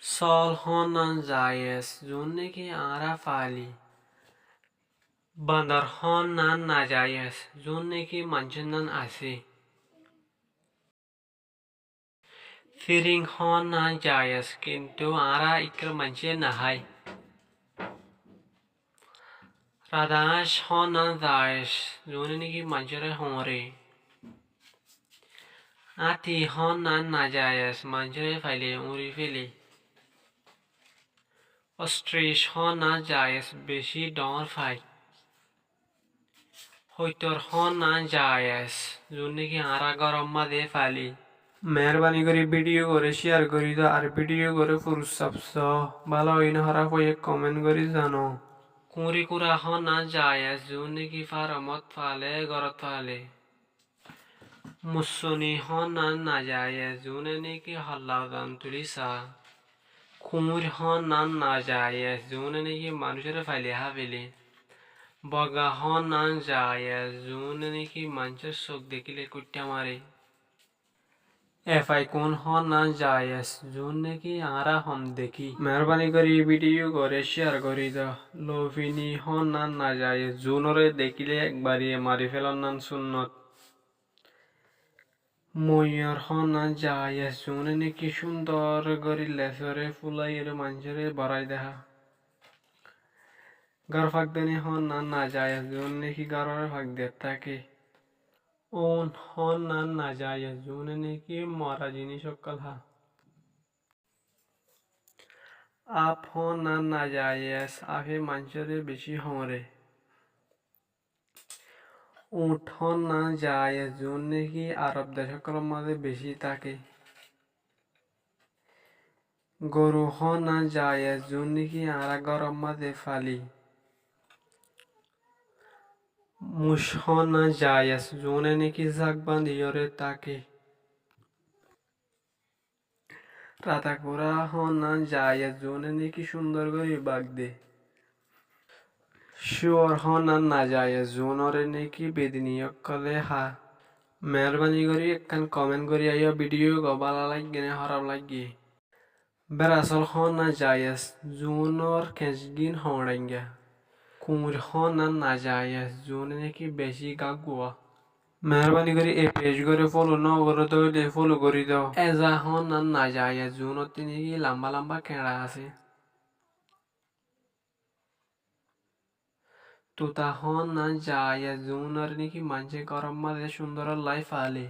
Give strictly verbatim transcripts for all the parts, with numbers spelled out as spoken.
Sóol hoónnan jaiyes, zuún néki añára faáli. Bandor hoónnan najaiyes, zuún néki maincór nan asé. Fíring hoónnan jaiyes, kintu añára ikká maincé nahái. Radaáñc hoónnan jaiyes, zuúne néki maincóre hoóñre. Áñti hoónnan najaiyes, maincóre faile uñri féle. Ostric hoónnan jaiyes, bicí dhoóñr fai. Hoittór hoónnan jaiyes, zuún néki añára góror mazé faáli. Meérbani gorí vídhiyo goré cíyar gorí do, ar vídhiyo goré furusaf soó, bála óiye né hóraf óiye koment gorí zano. Kúñri kúra hoónnan jaiyes, zuún néki fáromot faále, górot faále. Mussoni hoónnan najaiyes, zuúne néki holla zan tulí saá. Kúñir hoónnan najaiyes, zuúne néki manúcore faile háfele. Boga hoónnan jaiyes, zuúne néki maincór suk dekíle kúiththá mare. Efaikún hoónnan jaiyes, zuún néki añára hom dekí. Meérbani gorí vídhiyo goré cíyar gorí do. Lofini hoónnan najaiyes, zuúnoré dekíle ekbari mari félonnan súnnot. Moiyor hoónnan jaiyes, zuúne néki cúndor gorí lesoré fúlaiyóre maincóre borái deha. Góror fak dóni hoónnan najaiyes, zuúne néki góroré fak diyat táke. Uun hoónnan najaiyes, zuúne néki mora jiníc ókkol há. Áp hoónnan najaiyes, áfe maincóre bicí hoóñre. Uñth hoónnan jaiyes, zuún néki Arob dec ókkolor mazé bicí táke. Goru hoónnan jaiyes, zuún néki añára góror mazé faáli. Muc hoónnan jaiyes, zuúne néki zák bandiyóre táke. Rata kurá hoónnan jaiyes, zuúne néki cúndor gorí bak de. Cúor hoónnan najaiyes, zuúnoré néki bedini ókkolé há. Meérbani gorí ekkán koment gorí aiyó, vídhiyo gán bála laiggé né hóraf laiggé. Berasól hoónnan jaiyes, zuúnor keñcgín hoñçainga. Kuñir hoónnan najaiyes, zuúne néki bicí gággua. Meérbani gorí e pec goré fólu nógoré dé óile fólu gorí do. Éza hoónnan najaiyes, zuúnottú néki lambá lambá keñça asé. Tuta hoónnan jaiyes, zuúnoré néki maincé góror mazé cúndorollá faále.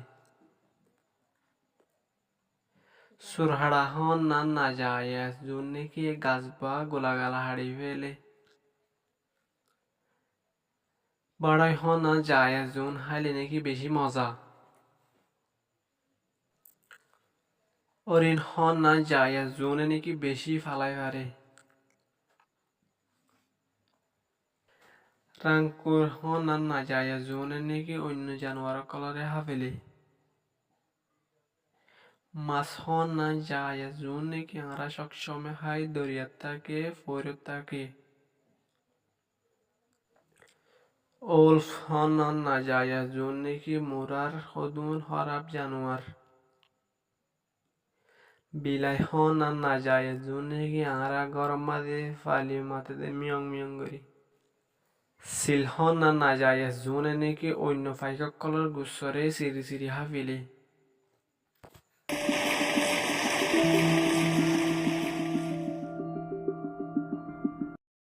Surhaça hoónnan najaiyes, zuún néki gas ba gulagala haçi féle. Baçói hoónnan jaiyes, zuún háile néki bicí moza. Orin hoónnan jaiyes, zuúne néki bicí falái fare. Rangkur hoónnan najaiyes, zuúne néki oinno januar ókkolóre háfele. Mas hoónnan jaiyes, zuún néki añára cók cóme hái, doriyat táke, foóirot táke. Ulf hoónnan najaiyes, zuún néki murár hodún hóraf januar. Bilai hoónnan najaiyes, zuún néki añára góror mazé faáli, mate dé miyong miyong gorí. Sil hoónnan najaiyes, zuúne néki oinno faik ókkolór gussoré siri siri háfele.